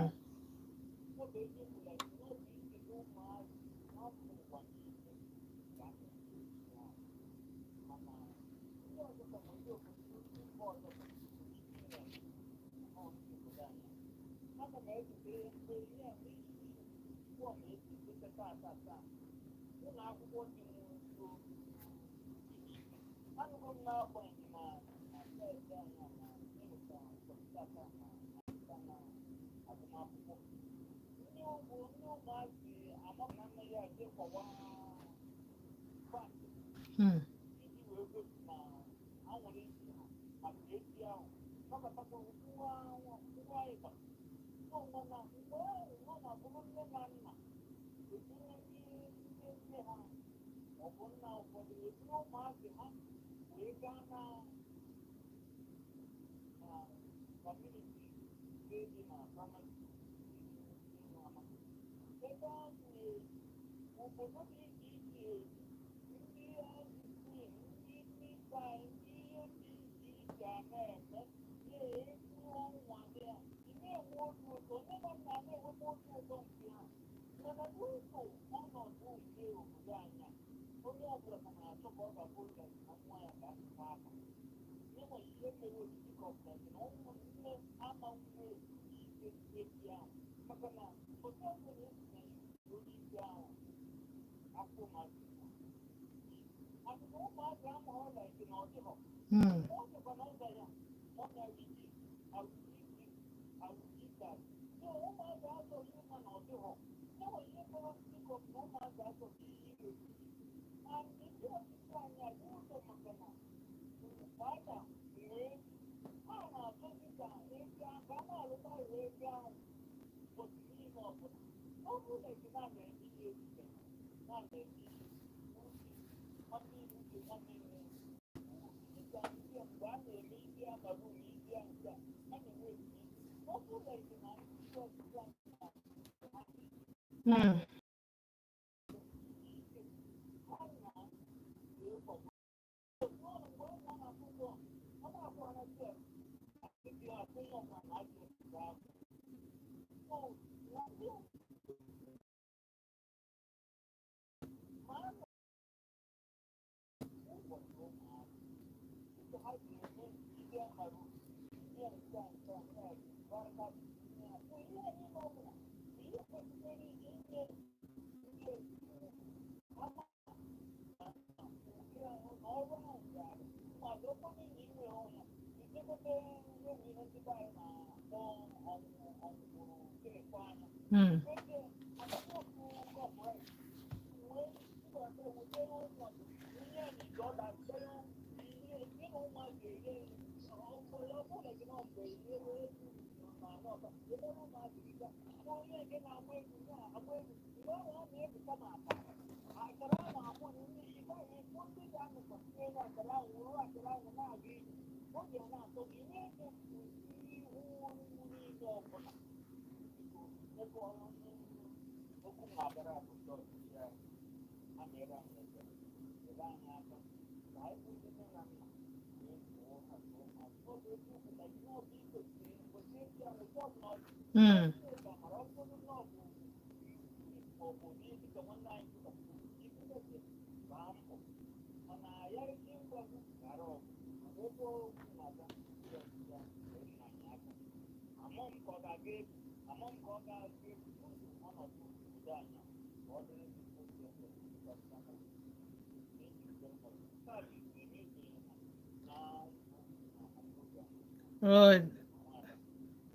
Speaker 1: Oh,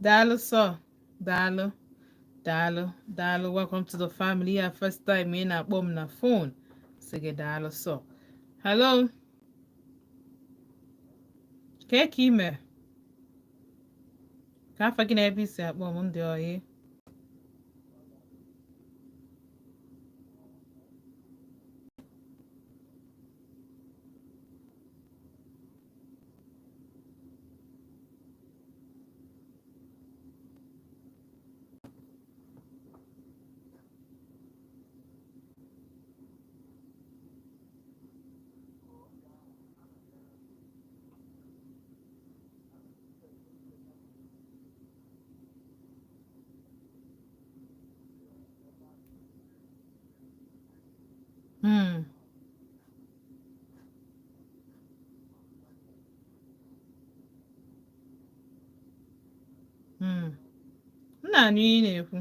Speaker 1: daalụ sọ, daalụ, daalụ, daalụ. Welcome to the family. Ya first time ị na-akpọ m na phone, sị gị daalụ sọ. Hello. Kee ka ime? Ka afa gị na ebe isi akpọ m ndị oyi? M na-anụ ihe ị na-ekwu.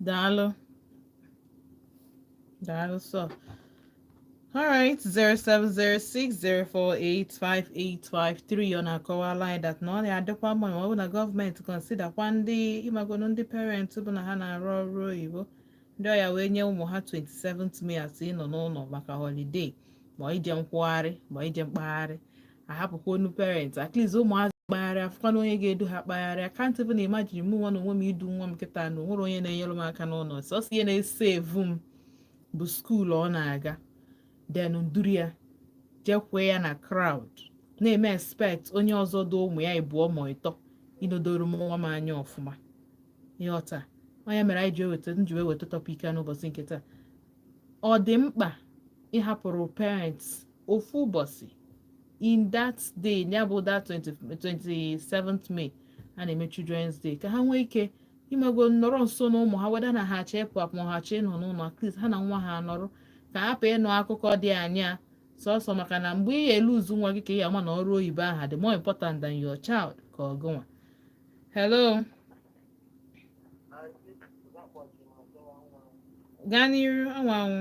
Speaker 1: Daalụ. Daalụ sọ. All right, 07060485853. Ọ na-akọwala anyị that na ọ na-adịkwa mma ma ọ bụ na gọọmenti considerkwa ndị ịmagono ndị parents bụ na ha na-arụ ọrụ oyibo, ndị ọya wee nye ụmụ ha 27th May as ịnọ n'ụlọ maka holiday, ma ije nkwụgharị ma ije mkpagharị, ahapụkwa onu parents, at least ụmụazị kpagharị, afụkwana onye ga-edu ha kpagharị. I can't even imagine mụ nwa na onwe m idu nwa m kịta na onwere onye na-enyere m aka n'ụlọ. Sọsọ ihe na-esevu m bụ school ọ na-aga, then nduru ya jekwee ya na crowd, na-eme expect onye ọzọ do ụmụ ya ịbụọ ma ịtọ inodoro m nwa m anya ọfụma. Ịghọta? Onye mere anyị ji eweta m ji wee weta topic a n'ụbọchị nke taa. Ọ dị mkpa ịhapụrụ parents ofu ụbọchị in that day, ya bụ that 20 27th May a na-eme Children's Day, ka ha nwee ike imego nọrọ nso na ụmụ ha, weda na ha achọ ịpụ apụ ma ha achọ ịnọ n'ụlọ, at least ha na nwa ha nọrọ, ka hapụ ịnụ akụkọ dị anya sọsọ maka na mgbe ị eluzu nwa gị ka ị ama na ọrụ oyibo ahụ dị more important than your child ka ọ gụnwa. Hello.
Speaker 2: Aunty, ụzakpọchi ma zọwa nwa.
Speaker 1: Gaa n'iru, anwụ anwụ.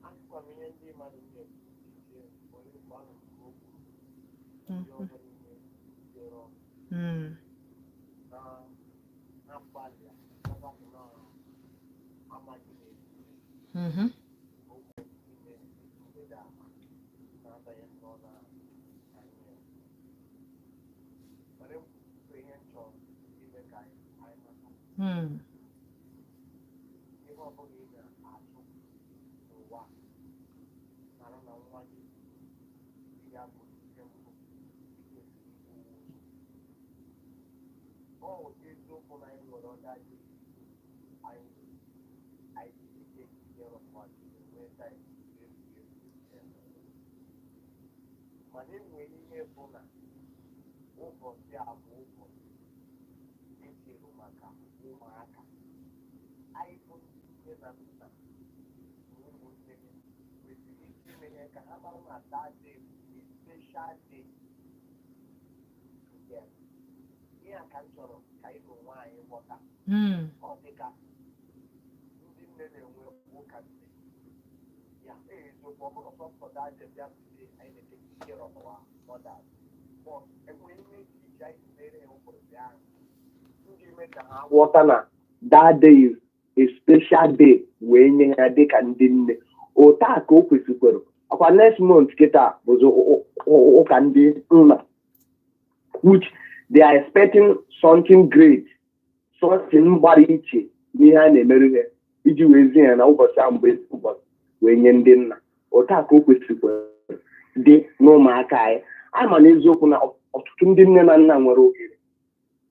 Speaker 2: Achịkwa m ihe ndị mmadụ na-ekwu iche onye mgbe ahụ nke o kwuru ndị ọzọ niile tinyere ọnụ na na-agbalị agbapụ na amaghị na-ekwu okwu ime mgbede a na-abanye nnọọ na anyị ya. Mana ekwuru ihe m chọrọ ime ka anyị mata ihe ọbụla ị na-achụ n'ụwa, mara na nwa gị ya bụ ihe mbụ ị kwesịrị ibu ụzọ. Ọ eziokwu na anyị nwere ọdachi, anyị ji take care of our children, nwee time egwu egwu, mana enwere ihe bụ na ụbọchị a bụ ụbọchị echere maka ụmụaka anyị bụ ndị nne na nna na ụmụnne gị kwesịrị ike ime ihe ka ha mara na that day bụ a special day to them. Ihe a ka m chọrọ ka anyị na onwe anyị ghọta. Ọ dị ka ndị nne na-enwe ụka nne ya eziokwu, ọ bụrụ sọsọ that day bịa today anyị na-take care of our mothers, but enwere ihe dị iche anyị mere ha ụbọchị ahụ ndị ime ka ha ghọta na that day is a special day wee nye ya dịka ndị nne. Otu a ka o kwesịkwara. Ọkwa next month kịta bụzi ụka ndị nna, which they are expecting something great, something gbara iche n'ihe a na-emerụ ha, iji wee zie ya na ụbọchị ahụ mgbe ụbọchị wee nye ndị nna. Otu a ka o kwesịkwara dị n'ụmụaka anyị. Anyị ma n'eziokwu na ọtụtụ ndị nne na nna nwere ohere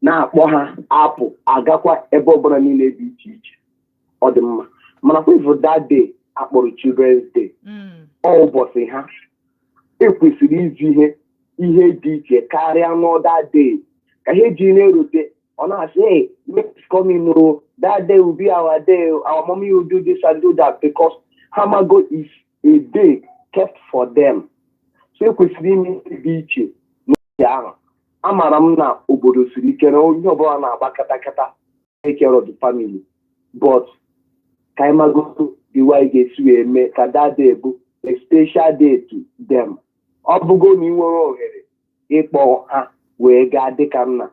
Speaker 2: na-akpọ ha apụ agakwa ebe ọbụla niile dị iche iche. Ọ dị mma, mana kwa that day akpọrọ Children's Day, ọ ụbọchị ha ekwesịrị izi ihe dị iche karịa n'other day, ka ihe ji na-erote ọ na-asị, "Hey, it's coming o, that day will be our day, our mommy will do this and do that," because ha mago is a day kept for them. So ekwesịrị ime ihe dị iche n'oge ahụ. Amaara m na obodo siri ike na onye ọbụla na-agba katakata take care of the family, but ka anyị magodo the way anyị ga-esi wee mee ka that day bụ a special day to them. Ọ bụgo na ị nwere ohere ịkpọ ha wee gaa dịka nna,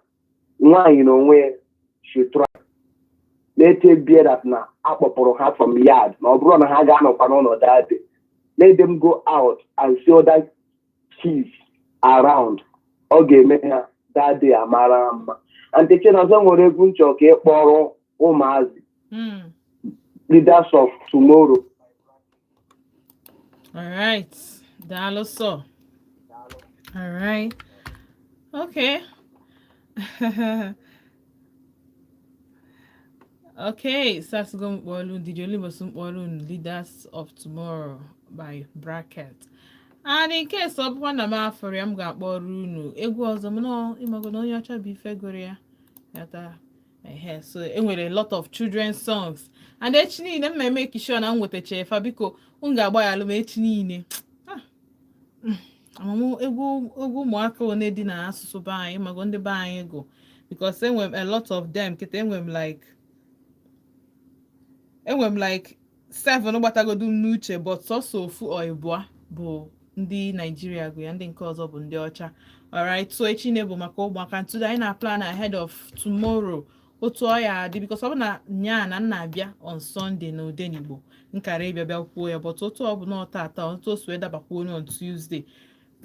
Speaker 2: nwaanyị na onwe ya should try. Let it be that na akpọpụrụ ha from yard, na ọ bụrụ na ha ga-anọkwa n'ụlọ that day, let them go out and see other kids around. Ọ ga-eme ha that day amara ha mma. And Chinazọ nwere egwu nchọ ka ị kpọrọ ụmụazị Leaders of Tomorrow.
Speaker 1: All right. Daalụ sọ. All right. Okay. Okay, Sasgo Mkpolu, DJ Olibos Mkpolu, Leaders of Tomorrow by Bracket. And in case ọ bụkwa na m afọrọ ya, m ga-akpọrọ unu egwu ọzọ m nọ ịmago na onye ọcha bụ ife gụrụ ya yata ehe. So enwere a lot of children's songs, and echi niile m ma make sure na m nwetacha efa. Biko, m ga-agbaghalụ m echi niile. Ah, amamụ egwu ụmụaka one dị na asụsụ be anyị, mago ndị be anyị gụ, because enwere m a lot of them kịta. Enwere m like Enwere m like seven gbatagodu m n'uche, but sọsọ ofu or ịbụa bụ ndị Naijiria gụ ya, ndị nke ọzọ bụ ndị ọcha. Alright, so echi bụ maka ụmụaka. Today anyị na plan ahead of tomorrow, otu ọ ya adị, because ọ bụ na nyaa na nna abịa on Sunday na Odenigbo nkara ịbịa bịa kwuo ya, but otu ọ bụ na tata, otu o si wee dabakwuo on Tuesday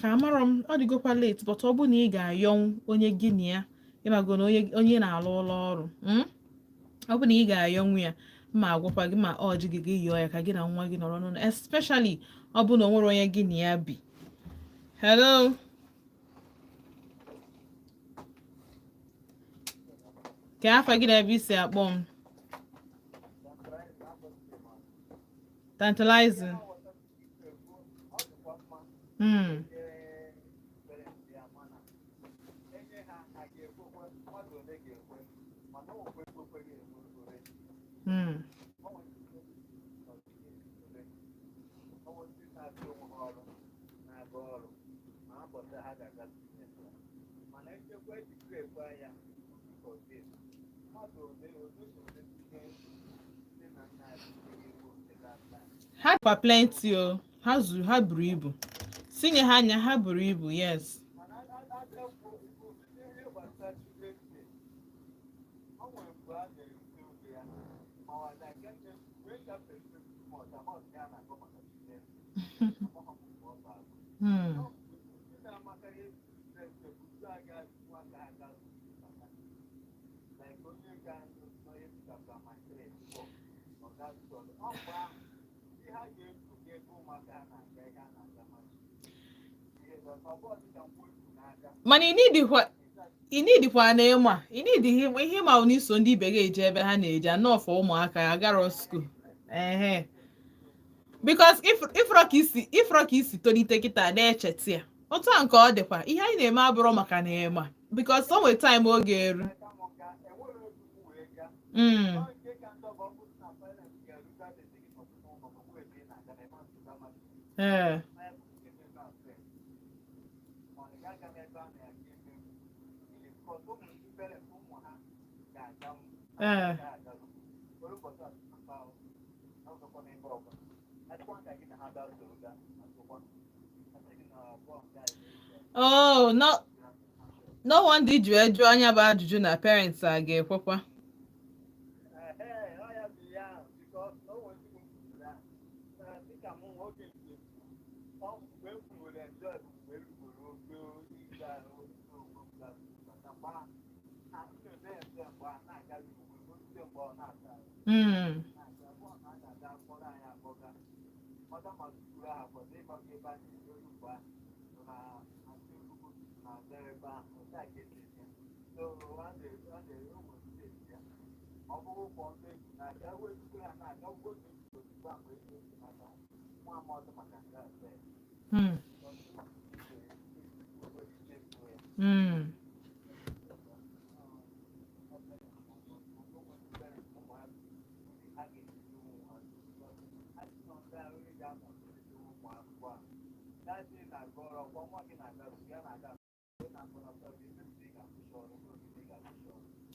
Speaker 1: ka amarọ m, ọ dịgokwa late. But ọ bụ na ị ga-ayọnwu onye gị na ya, ịmago na onye na-alụ ụlọ ọrụ, Ọ bụ na ị ga-ayọnwu ya, ma agwakwa gị, ma ọ ji gị, gị yọọ ya ka gị na nwa gị nọrọ n'ụlọ, especially ọ bụ na o nwere onye gị na ya bi. Hello, ka afa gị na ebe isi akpọ m? Tantalizing. Ha dịkwa plenty o, ha zuru, ha buru ibu, sinye ha anya, ha buru ibu, yes. Mana ị nidikwa na ịma ị nidi ihe ihe ma na iso ndị ibe gị eje ebe ha na-eje anọfọ ụmụaka ya agarọ school, ehe, because ifrọ ka isi tolite kịta na-echeta ya otu a nke ọ dịkwa. Ihe anyị na-eme abụrụ maka na ịma, because o nwere time oge eru. Ee. Ee. Oh, no, no wonder iji wee jụọ anya bụ ajụjụ na parents a ga-ekwekwa.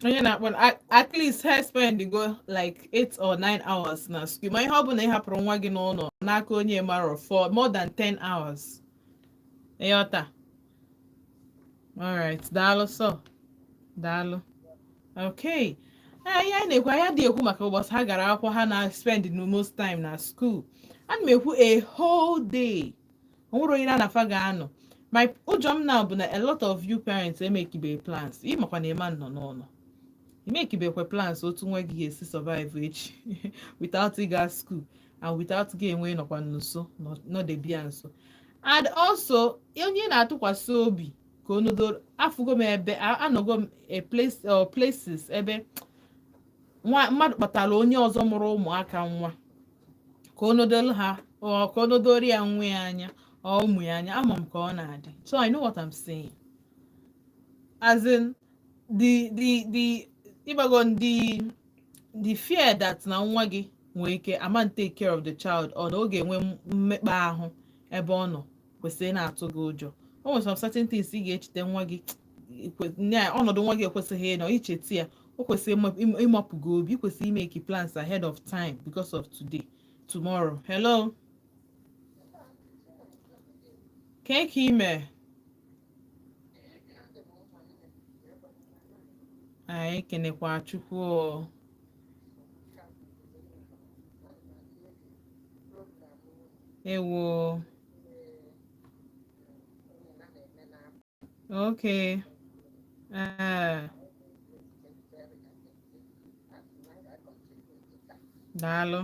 Speaker 1: Onye na-akpọ at least ha spend go like 8 or 9 hours na school, ma ihe ọ bụla ị hapụrụ nwa gị n'ụlọ n'aka onye marọ for more than 10 hours, ịghọta? Alright, daalụ so, daalụ. Okay, ee, ihe anyị na-ekwu, anyị adịghị ekwu maka ụbọchị ha gara akwụkwọ, ha na spend the most time na school. Ana m ekwu a whole day, o nwere onye na-anafa ga-anọ. My ụjọ m na bụ na a lot of you parents emekibe plans. Ị makwa na ịma nọ n'ụlọ, imekibekwe plans otu nwa gị ga-esi survive echi without ịga school and without gị enwe nọkwa nso, nọdebe ya nso. And also onye na-atụkwasị obi ka onodo afụgo m ebe anọgo m a place or places ebe nwa mmadụ kpatara onye ọzọ mụrụ ụmụaka nwa ka o nodolu ha or ka o nodoro ya nwa ya anya or ụmụ ya anya. Ama m ka ọ na-adị, so I know what I'm saying, as in the ịgbago the fear that na nwa gị nwere ike ama take care of the child or na ọ ga-enwe mmekpa ahụ ebe ọ nọ kwesịrị na-atụ gị ụjọ. O nwere some certain things ị ga-echete nwa gị, ọnọdụ nwa gị ekwesịghị ịnọ icheta ya. O kwesịrị ịmapụ gị obi. Ị kwesịrị imeki plans ahead of time because of today, tomorrow. Hello, kee ka ime? Anyị ekenekwa Chukwu o. Ewo. Okay. Ee, daalụ.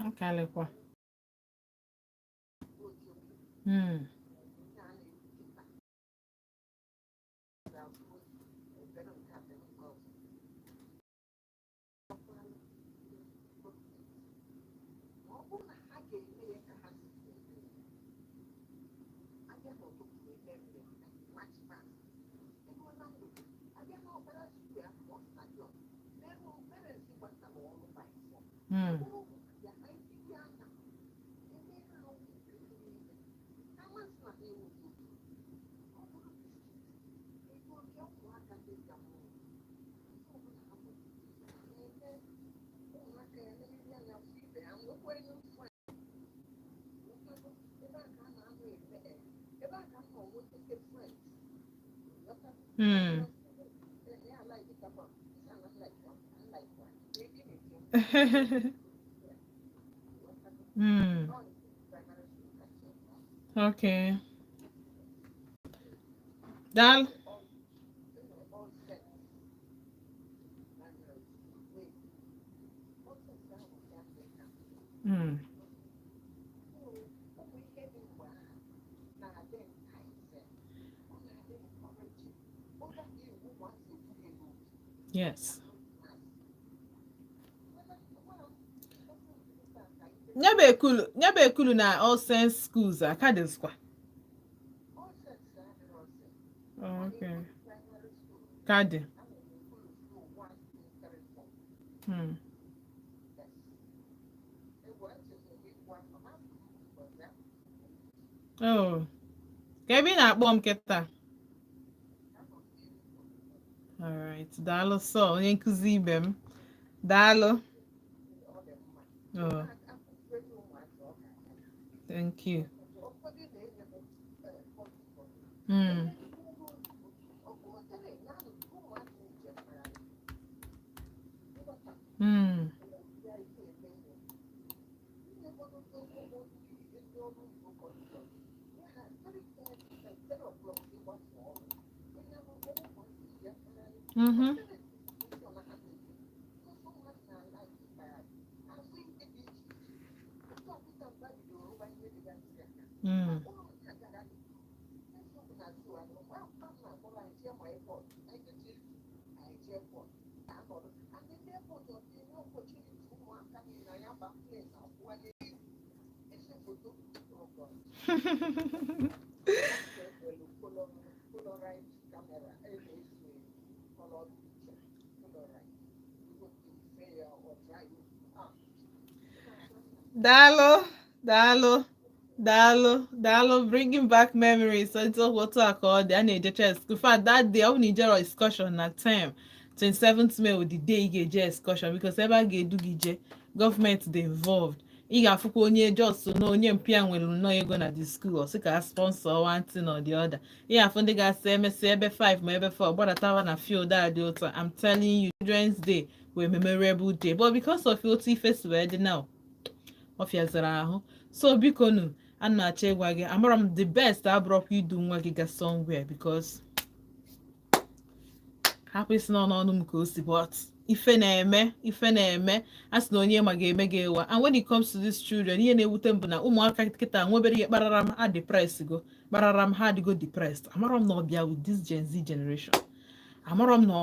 Speaker 1: Ọ kalịkwa. Okay. Daalụ. Yes. Nyebe ekulu na All Saints schools aka dịzikwa. Okay. Ka dị. Oh. Ka ebe ị na-akpọ m kịta? Alright, daalụ sọ onye nkụzi ibe m. Daalụ. Oh, thank you. Daalụ, daalụ, daalụ, daalụ. Bringing back memories. So it's otu a ka ọ dị. A na-ejecha. In fact, that day, ọ bụ na ijero excursion na term, 27th May bụ the day ị ga-eje excursion, because ebe a ga-edu gị je, gọọmenti dị involved. Ị ga-afụkwa onye just na onye mpịa nwere nnọọ ego na the school, ọ sị ka a sponsor one thing or the other. Ị ga-afụ ndị ga-asị emesịa ebe 5 ma ebe 4 gbadatawa na field a dị otu a. I'm telling you, Children's Day were memorable day, but because of otu ife si wee dị now, ọ fịazara ahụ. So biko nu, ana m achọ ịgwa gị, amara m the best abụrọkwa idu nwa gị ga somewhere, because hapụ isi n'ọnụ m ka o si, but ife na-eme, ife na-eme, a sị na onye ma ga-eme gị ịwa. And when it comes to these children, ihe na-ewute m bụ na ụmụaka kịta nwebere ihe kparara m ha depressed go, kparara m ha adịgo depressed. Amarọ m na ọbịa with this Gen Z generation, amarọ m na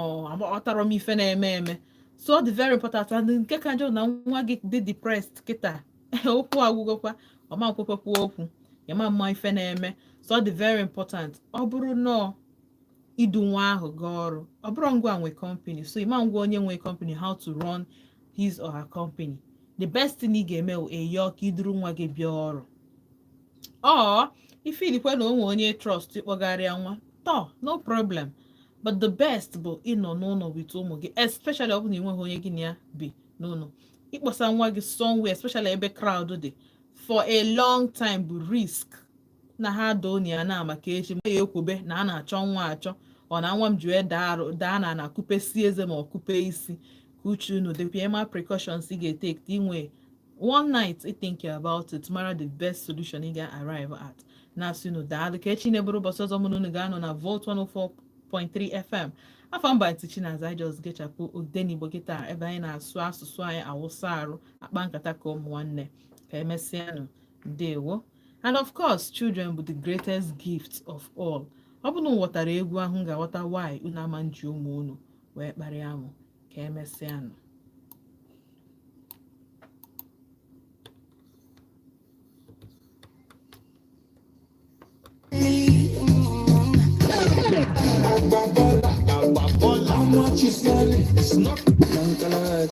Speaker 1: ọtarọ m ife na-eme eme. So ọ dị very important. And nke ka njọ na nwa gị dị depressed kịta, okwu agwụgokwa, ọma nkwekwe okwu ya ma mma ife na-eme. So ọ dị very important. Ọ bụrụ nọọ idu nwa ahụ gaa ọrụ, ọ bụrụ ngwa nwe company, so ịma ngwa onye nwe company how to run his or her company, the best thing ị ga-eme bụ eyọọ ka iduru nwa gị bịa ọrụ. Ọ ifilikwe na onwe onye trust ịkpọgharịa nwa tọ, no problem, but the best bụ ịnọ n'ụlọ with ụmụ gị, especially ọ bụ na ị nweghị onye gị na ya bi n'ụlọ. Ịkpọsa nwa gị somewhere, especially ebe crowd dị, for a long time bụ risk na ha doo na ya na maka echi ma ya ekwube na a na-achọ nwa achọ, ọ na nwa m ji wee daa arụ daa na kupesi eze ma ọ kupe isi. Ka uche unu dịkwa ịma precautions ị ga-etake inwe. One night I think about it, mara the best solution ị ga-arrive at. Na-asị unu daalụ. Ka echi na-eburu ụbọchị ọzọ mụ na unu ga-anọ na Volt 104.3 FM. Afọ mba ntị Chinaza just gechapụ Odenigbo kịta, ebe anyị na-asụ asụsụ anyị, awụsa arụ, akpa nkata ka ụmụ nwanne. Ka emesịanụ, ndewo. And of course, children bụ the greatest gift of all. Ọ bụ na unu ghọtara egwu ahụ m ga-aghọta why unu ama nji ụmụ unu wee kparịa amụ. Ka emesịanụ.
Speaker 5: How much is money? It's not.